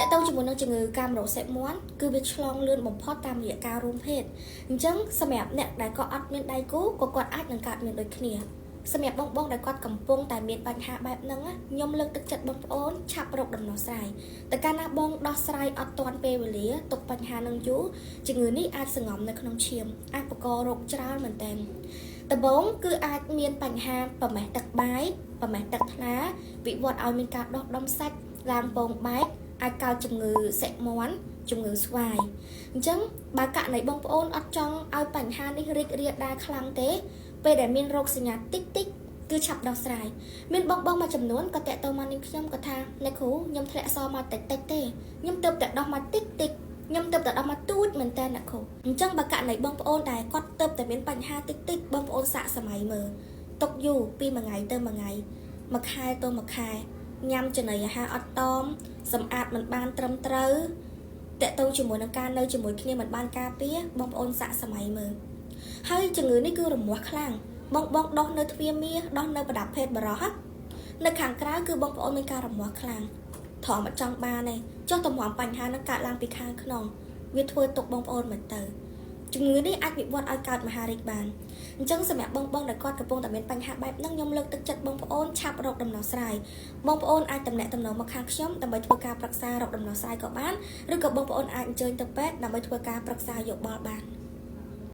តកតងជាមួយនឹងជំងឺកាមរោគសិមាន់គឺវាឆ្លងលឿនបំផុតតាមរយៈការរួមភេទអញ្ចឹងសម្រាប់អ្នកដែលក៏អត់មានដៃគូក៏គាត់អាចនឹងកើតមានដូចគ្នាសម្រាប់បងបងដែលគាត់កំពុងតែមានបញ្ហាបែបហ្នឹងខ្ញុំលើកទឹកចិត្តបងប្អូនឆាប់រកដំណោះស្រាយតែកាលណាបងដោះស្រាយអត់ទាន់ពេលវេលាទុកបញ្ហានឹងយូរជំងឺនេះអាចសង្ងំនៅក្នុងឈាមអាចបង្ករោគច្រើនមែនទែនដំបូងគឺអាចមានបញ្ហាប្រមេះទឹកបាយប្រមេះទឹកថ្លាវិវត្តឲ្យមានការដុះដុំសាច់ឡើងពងបែកអាចកើតជំងឺសិមាន់ជំងឺស្វាយអញ្ចឹងបើករណីបងប្អូនអត់ចង់ឲ្យបញ្ហានេះរីករាលដាលខ្លាំងទេពេលដែលមានរោគសញ្ញាតិចតិចគឺឆាប់ដោះស្រាយមានបងបងមួយចំនួនក៏តាក់ទងមកនឹងខ្ញុំក៏ថាអ្នកគ្រូខ្ញុំធ្លាក់សមកតិចតិចទេខ្ញុំទៅតែដោះមកតិចតិចខ្ញុំទៅតែដោះមកទូចមែនតើអ្នកគ្រូអញ្ចឹងបើករណីបងប្អូនដែលគាត់ទៅតែមានបញ្ហាតិចតិចបងប្អូនសាកសម័យមើលទុកយូរពីមួយថ្ងៃទៅមួយថ្ងៃមួយខែទៅមួយខែញ៉ាំចំណីអាហារអត់តមសម្អាតមិនបានត្រឹមត្រូវតាក់ទងជាមួយនឹងការនៅជាមួយគ្នាមិនបានការពារបងប្អូនសាកសម័យមើលហើយជំងឺនេះគឺរមាស់ខ្លាំងបងបងដោះនៅទ្វារមាសដោះនៅប្រដាប់ភេទបរោះនៅខាងក្រៅគឺបងប្អូនមានការរមាស់ខ្លាំងត្រង់មិនចង់បានទេចុះតម្រាំបញ្ហានឹងកើតឡើងពីខាងក្នុងវាធ្វើទុកបងប្អូនមិនទៅជំងឺនេះអាចវិវត្តឲ្យកើតមហារីកបានអញ្ចឹងសម្រាប់បងបងដែលគាត់កំពុងតែមានបញ្ហាបែបហ្នឹងខ្ញុំលើកទឹកចិត្តបងប្អូនឆាប់រកដំណោះស្រាយបងប្អូនអាចតំណាក់តំណងមកខាងខ្ញុំដើម្បីធ្វើការប្រឹក្សារកដំណោះស្រាយក៏បានឬក៏បងប្អូនអាចអញ្ជើញទៅពេទ្យដើម្បីធ្វើការប្រឹក្សាយោបល់បាន។